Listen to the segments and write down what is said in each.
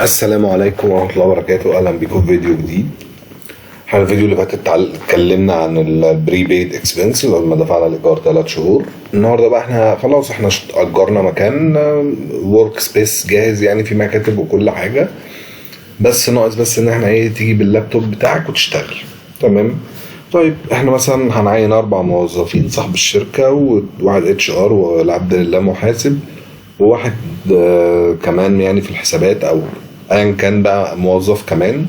السلام عليكم ورحمة الله وبركاته. أهلا بكم في فيديو جديد. احنا الفيديو اللي فات اتكلمنا عن ال prepaid expense لما دفعنا الإيجار 3 شهور. النهارده بقى احنا خلاص احنا أجرنا مكان work space جاهز، يعني في مكاتب وكل حاجة، بس ناقص بس ان احنا ايه، تيجي باللابتوب بتاعك وتشتغل. تمام. طيب احنا مثلا هنعين 4 موظفين، صاحب الشركة وواحد HR والعبد لله محاسب، وواحد كمان يعني في الحسابات او ايا كان بقى موظف كمان.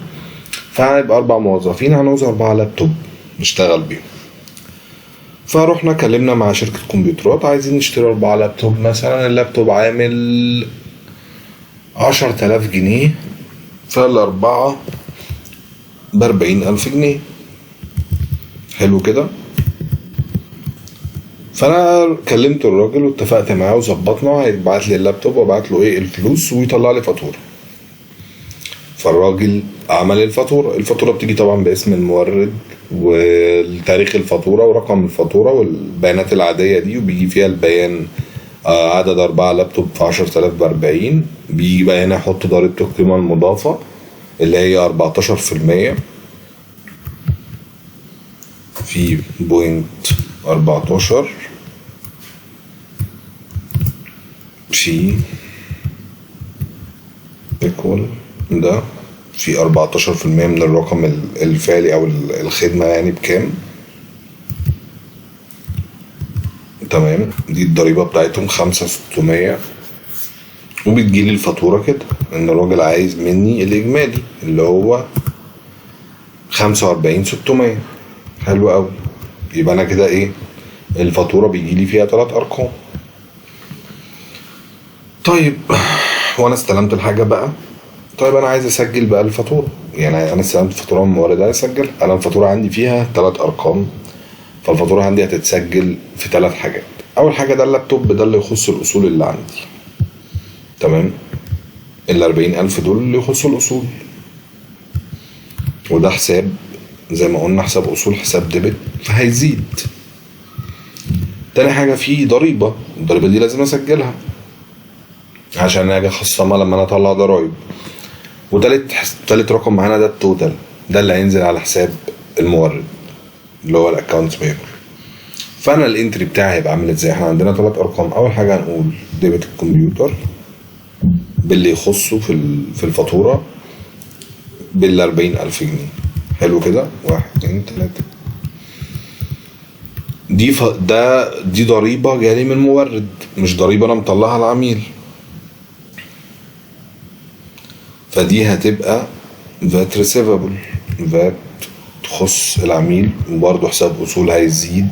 فهيبقى 4 موظفين، هنعوز 4 لابتوب نشتغل بيهم. فروحنا كلمنا مع شركة كمبيوترات، عايزين نشتري 4 لابتوب مثلا. اللابتوب عامل 10,000 جنيه، فالأربعة ب40,000 جنيه. حلو كده. فأنا كلمت الراجل واتفقت معاه وظبطنا، هيبعت لي اللابتوب وابعت له ايه الفلوس ويطلع لي فاتورة. فالراجل عمل الفاتورة. الفاتورة بتيجي طبعا باسم المورد وتاريخ الفاتورة ورقم الفاتورة والبيانات العادية دي، وبيجي فيها البيان عدد 4 لابتوب في 10,000 ب40. بيجي بقى هنا يحط ضريبة القيمة المضافة اللي هي 14% في point 14 في equal ده في 14% من الرقم الفعلي او الخدمة يعني بكام. تمام. دي الضريبة بتاعتهم 5,600. وبتجيلي الفاتورة كده ان الراجل عايز مني الاجمالي اللي هو 45,600. حلو قوي. يبقى انا كده ايه، الفاتورة بيجيلي فيها 3 ارقام. طيب وانا استلمت الحاجة بقى. طيب انا عايز اسجل بقى الفاتورة، يعني انا استلمت الفاتورة من المورد، عايز اسجل. انا الفاتورة عندي فيها 3 ارقام، فالفاتورة عندي هتتسجل في 3 حاجات. اول حاجة ده اللابتوب، ده اللي يخص الاصول اللي عندي. تمام. ال 40,000 دول اللي يخصوا الاصول، وده حساب زي ما قلنا حساب اصول، حساب debit، فهيزيد. تاني حاجة في ضريبة، الضريبة دي لازم اسجلها عشان اجي اخصمها لما انا اطلع ضرايب. وتالت رقم معانا ده ال total، ده اللي هينزل على حساب المورد اللي هو ال accounts payable. فانا ال entry بتاعي هيبقى عامل ازاي؟ احنا عندنا 3 ارقام. اول حاجة هنقول debit الكمبيوتر باللي يخصه في الفاتورة بال 40,000 جنيه. حلو كده. 1 2 3. دي ضريبة جالي من المورد، مش ضريبة انا مطلعها العميل، فدي هتبقى VAT receivable، VAT تخص العميل، وبرضه حساب اصول هيزيد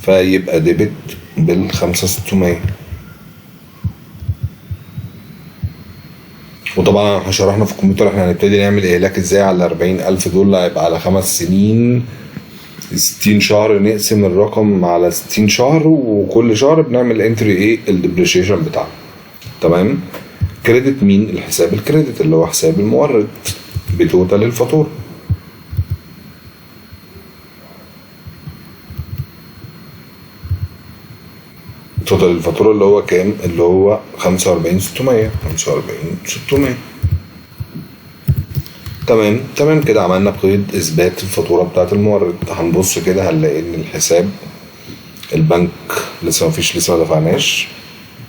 فيبقى debit بال 5,600. وطبعا احنا شرحنا في الكمبيوتر احنا هنبتدي نعمل اهلاك ازاي على 40,000 دول، هيبقى على 5 سنين 60 شهر، نقسم الرقم على 60 شهر، وكل شهر بنعمل entry ايه ال depreciation بتاعنا. تمام. credit مين؟ الحساب ال credit اللي هو حساب المورد ب total الفاتورة. total الفاتورة اللي هو كام؟ اللي هو 45,600. 45,600. تمام. تمام كده عملنا قيد اثبات الفاتورة بتاعت المورد. هنبص كده هنلاقي ان الحساب البنك لسه مفيش، لسه ما دفعناش.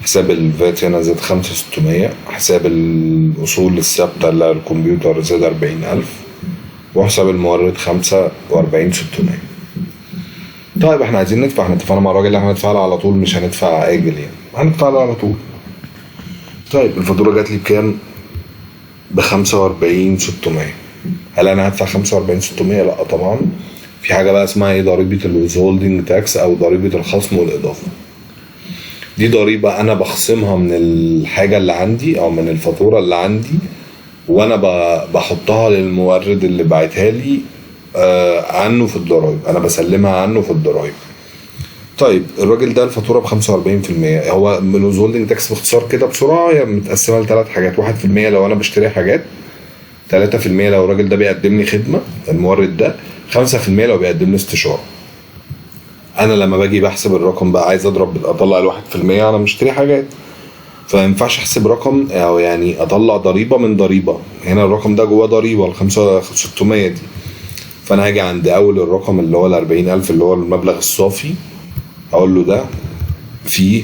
حساب ال VAT هنا زاد 5,600، حساب الأصول الثابتة اللي على الكمبيوتر زاد 40,000، وحساب المورد 45,600. طيب احنا عايزين ندفع، احنا اتفقنا مع الراجل اللي احنا هندفع له على طول، مش هندفع آجل يعني، هندفع له على طول. طيب الفاتورة جات لي بكام؟ ب 45,600. هل أنا هدفع 45,600؟ لأ طبعا. في حاجة بقى اسمها ايه، ضريبة ال withholding tax أو ضريبة الخصم والإضافة. دي ضريبة أنا بخصمها من الحاجة اللي عندي أو من الفاتورة اللي عندي، وأنا بحطها للمورد اللي بعتها لي عنه في الضرايب، أنا بسلمها عنه في الضرايب. طيب الراجل ده الفاتورة ب45%. هو ال withholding tax باختصار كده بسرعة هي متقسمة ل3 حاجات. 1% لو أنا بشتري حاجات، 3% لو الراجل ده بيقدم لي خدمة المورد ده، 5% لو بيقدم لي استشارة. انا لما باجي بحسب الرقم بقى عايز اضرب اطلع ال 1%، انا مشتري حاجات، فما ينفعش احسب رقم او يعني اطلع ضريبة من ضريبة. هنا الرقم ده جواه ضريبة ال 5600 دي، فانا هاجي عند اول الرقم اللي هو ال 40000 اللي هو المبلغ الصافي، اقول له ده فيه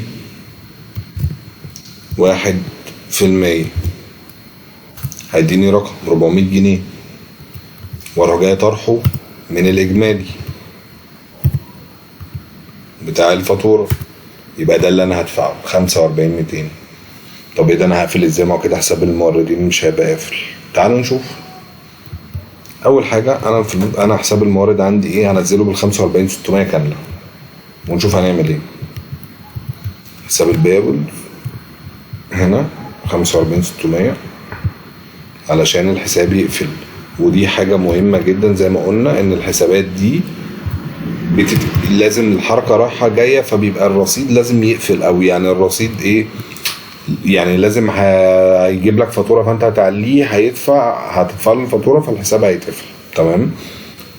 1%، هيديني رقم 400 جنيه، واروح جاي طرحه من الاجمالي بتاع الفاتورة، يبقى ده اللي انا هدفعه 45200. طب ايه ده، انا هقفل ازاي؟ ما هو كده حساب الموردين مش هيبقى قافل. تعالوا نشوف. اول حاجة انا حساب المورد عندي ايه، هنزله بال 45600 كاملة ونشوف هنعمل ايه. حساب ال payable هنا 45600 علشان الحساب يقفل، ودي حاجة مهمة جدا زي ما قلنا ان الحسابات دي لازم الحركة رايحة جاية، فبيبقى الرصيد لازم يقفل، او يعني الرصيد ايه، يعني لازم هيجيب لك فاتورة فانت هتعليه، هتدفع له الفاتورة فالحساب هيتقفل. تمام،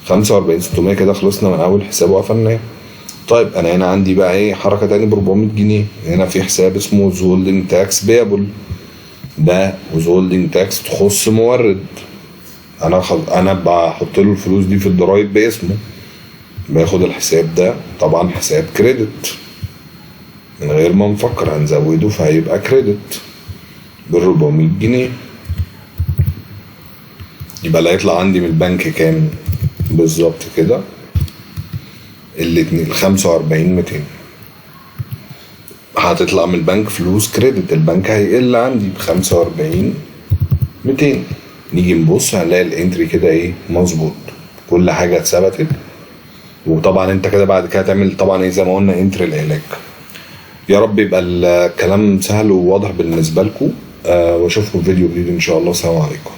45600 كده خلصنا من اول حساب وقفلناه. طيب انا هنا عندي بقى ايه، حركة تاني ب 400 جنيه. هنا في حساب اسمه withholding tax payable، ده withholding tax تخص مورد، انا بحط له الفلوس دي في الضرايب باسمه، باخد الحساب ده طبعا حساب credit من غير ما نفكر، هنزوده فهيبقى credit بال 400 جنيه. يبقى اللي هيطلع عندي من البنك كام بالظبط كده؟ الاتنين 45200 هتطلع من البنك فلوس credit، البنك هيقل عندي ب 45200. نيجي نبص هنلاقي ال entry كده ايه، مظبوط، كل حاجة اتثبتت. وطبعا انت كده بعد كده تعمل طبعا ايه زي ما قلنا entry الاهلاك. يا رب يبقى الكلام سهل وواضح بالنسبة لكم، واشوفكم في فيديو جديد ان شاء الله. السلام عليكم.